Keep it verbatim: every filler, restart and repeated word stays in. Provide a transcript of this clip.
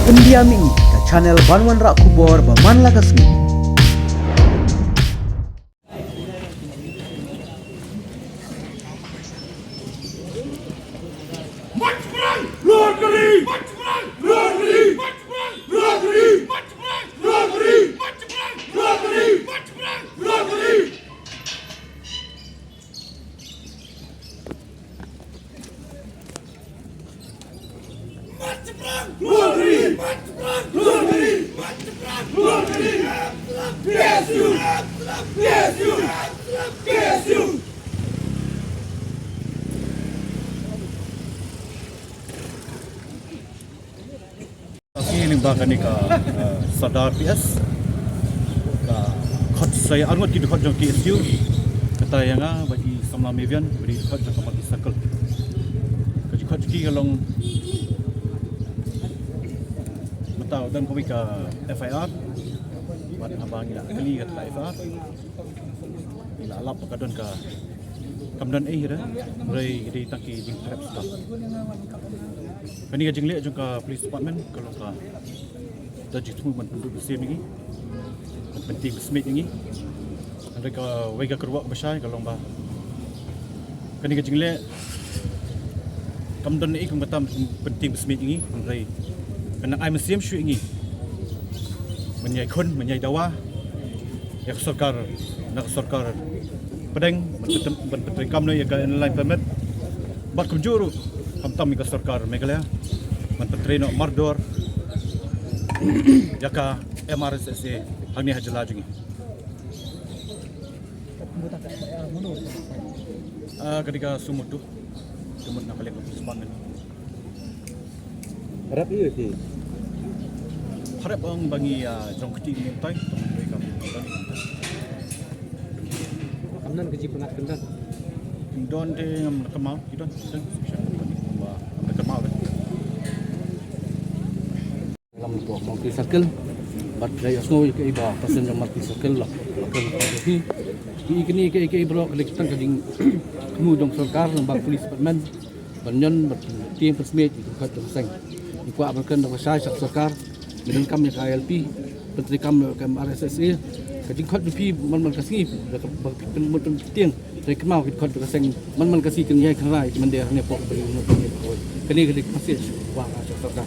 Pyndiam ïa ngi ka channel ban wanrah khubor ba man la ka sngi. Ki lyngba kane ka, eh, Sardar P S. Ka khot sa ïa arngut ki dkhot jong K S U. Kata ïa nga bad i samla Mevian, bad i dkhot jong ka Martyrs Circle. Ka jingkhot jong ki ka long mynta u don kawei ka F I R. Bad haba ngi la kylli kata ka F I R, ngi la lap ba ka don ka, kam don ei hi re, hynrei ki dei tang ki jingpyrshah shuh. Kane ka jingleh jong ka police department ka long ka don jingthmu ban pynduh mynsiem ïa ngi, ban pyntieng pynsmiej ïa ngi. Hynrei kawei ka kyrwoh kaba shai ka long ba kane ka jingleh kam don ei kum kata ban pyntieng pynsmiej ïa ngi, hynrei ka nang ai mynsiem shuh ïa ngi ban ïai khun, ban ïai dawa ïa ka sorkar, na ka sorkar pdeng, ban pyntem-, ban pyntreikam noh ïa ka Inner Line Permit. Bad kumjuh ruh khamtam ïa ka sorkar Meghalaya ban pyntrei noh mardor ïa ka M R S S A hangne ha jylla jong ngi. Ah, ka dei ka suo motu. Ka mut na ka liang ka police department. Harap ïa ki. Harap ong ba ngi, ah, jong kti ngi tai. Kam don ka jingpynat kyndon. Kyndon te ngam da kynmaw, kyndon, kyndon. Ba ngam da kynmaw. Lam to Martyrs Circle. Bad dei ïa sngew ïa kaei ba person jong Martyrs Circle la, la kren hi. Ki kine kaei kaei baroh ka dei tang ka jingthmu jong sorkar, lyngba police department. Ban ñion, ban tieng pynsmiej ïa ki dkhot jong ka seng. Ngi kwah ban kren da kaba shai sha ka sorkar. Ngi donkam ïa ka I L P, pyntreikam ïa ka M R S S A. Ka jingkhot jong phi man man ka sngi, da kaba phi pyn-, pyntieng. Te kynmaw ki dkhot jong ka seng man man ka sngi, kin ïai kynrad ïa ki mynder hangne hapoh ka ri, hangne hapoh ka ri. Kane ka dei ka message ba ngi ïa ka sorkar.